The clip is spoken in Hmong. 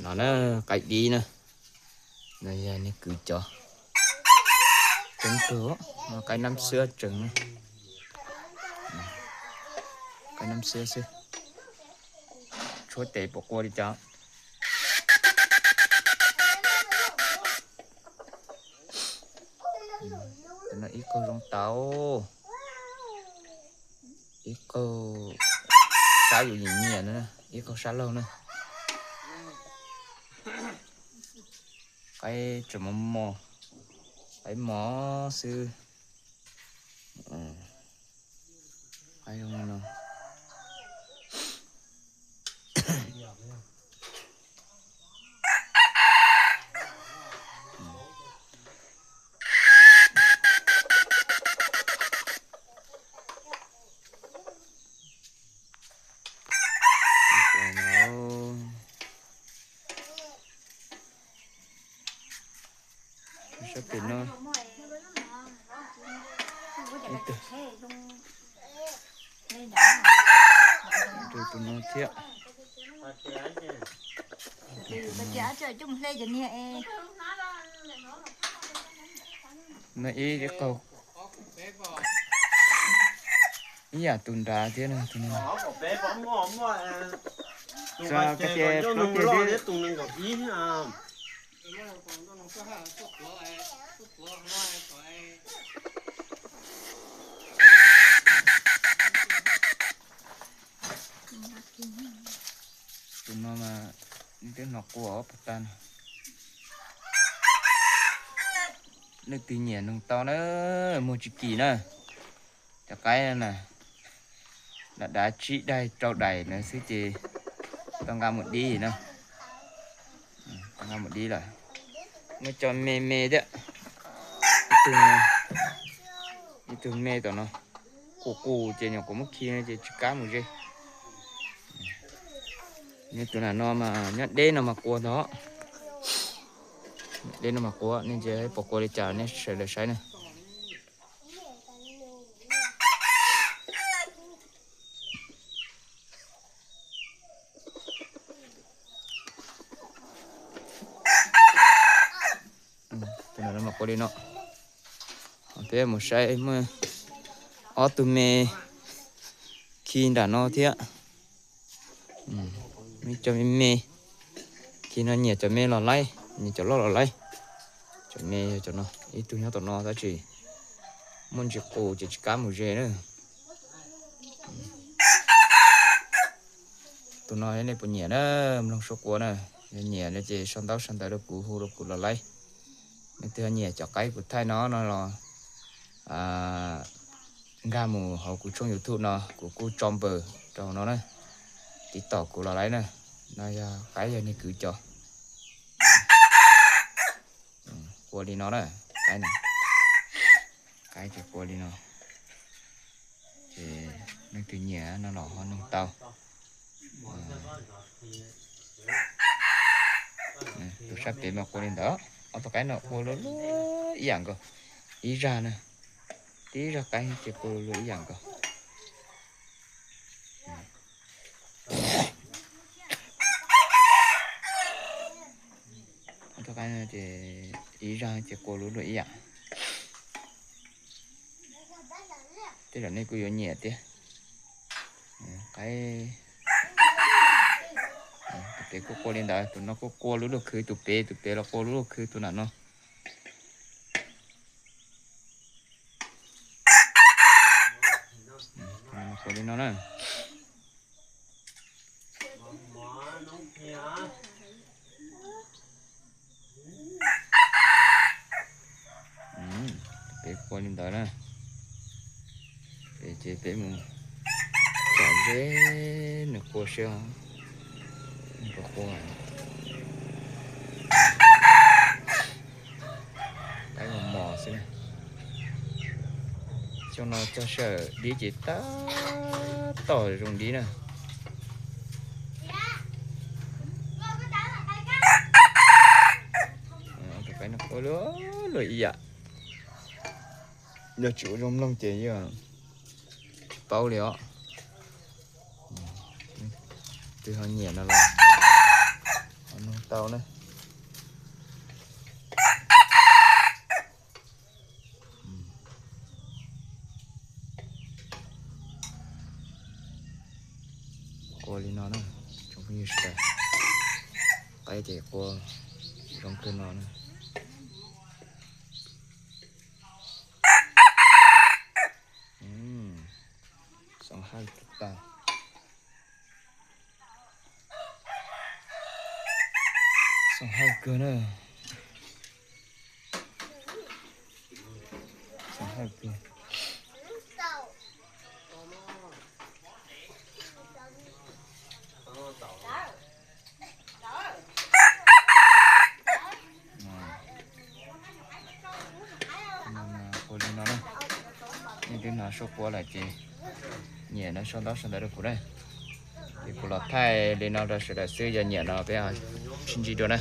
No na, qaib dib na, no yog niag kwv cov. Tseeb kawg, qaib nab xiab tsees na, qaib nab xiab xwb. Tshuab tes puas qua li cas? Tus no ib qaug zoo tau, ib qaug sab yus nyiam nyiam na, ib qaug sab laug na. Qaib tseem mos mos, qaib mos xwb. Qaib zoo no. Sab pem no, ib tug, tus no thiab. No ib qaug ib yam tus nrad thiab no, tus no. Xav koj ces plaub ceg thiab. Tus no mas twb hnov qua ob puas tag no. Leej twg nyiam noog tau na, muag tsis kim na. Cov qaib na, dav dav tsib daim rau daim na xwb ces tau nqa mus dib na. Tau nqa mus dib lawm. Muaj cov me me thiab. Ib tug, ib tug me tom no, qus qus ces nyuam qhuav muab khi no ces tsis kam mus ze. Nyob tus nram no mas nyob deb no mas qua ntag. Deb no mas qua, nej ntsia puas qua li cas nej sawv daws saib na. Tus no mas qua li no. Peb mus saib muaj ob tug me khi nram no thiab. Muaj cov me me, khi no nyiam cov me los laib, nyiam cov loj los laib. Cov me yog cov no, ib tug nyob tom no tab sis muaj ntsis qus ces tsis kam mus ze na. Tus no nej puas nyiam na, mloog suab qua na. Yog nyiam no ces sau ntaub sau ntawv rau kuv, hu rau kuv los laib. Nej twg nyiam cov qaib kuv thaij no no los nkag mus hauv kuv tshooj YouTube no, kuv kuj tso npawb rau hauv no na. Tiv tauj kuv los laib na. No yog qaib yog niag kwv cov. Qua li no na, qaib, qaib ces qua li no. Ces leej twg nyiam no los ho noog tau. Tus sab pem mas qua li ntawd, ob tug qaib no qua luaj luaj ib yam nkaus, ib zaj na, tib zaj qaib ces qua luaj luaj ib yam nkaus. Ob tug qaib no ces ib zaj ces qua luaj luaj ib yam. Tej zaum nej kuj yuav nyiam thiab. Qaib, tus pem kuj qua li ntawd, tus no kuj qua luaj luaj khwv, tus pem, tus pem los qua luaj luaj khwv tus nram no. Qua li no na. Peb qua li ntawd na. Peb ces peb mus tsom ze nws qua seb puas qua. Qaib mos mos xwb na. Xyoo no cog sawm dib ces tab tom zoo dib na. Tus qaib no qua luaj luaj ib yam. Yog tsis ua zoo mloog ces yeej tsis paub li os. Twg ho nyiam no los ho noog tau na. Qua li no na, tsoom phooj ywg sawv daws, qaib ces qua zoo kawg no na. Xoom hawj tag, xoom hawj kawg na, xoom hawj kawg. Ua li no na, nej twb hnov suab quaj lawm ces nyiam no sau ntaub sau ntawv rau kuv na. Ces kuv los thaij li no rau sawv daws xwb, yog nyiam no peb sib ntsib dua na.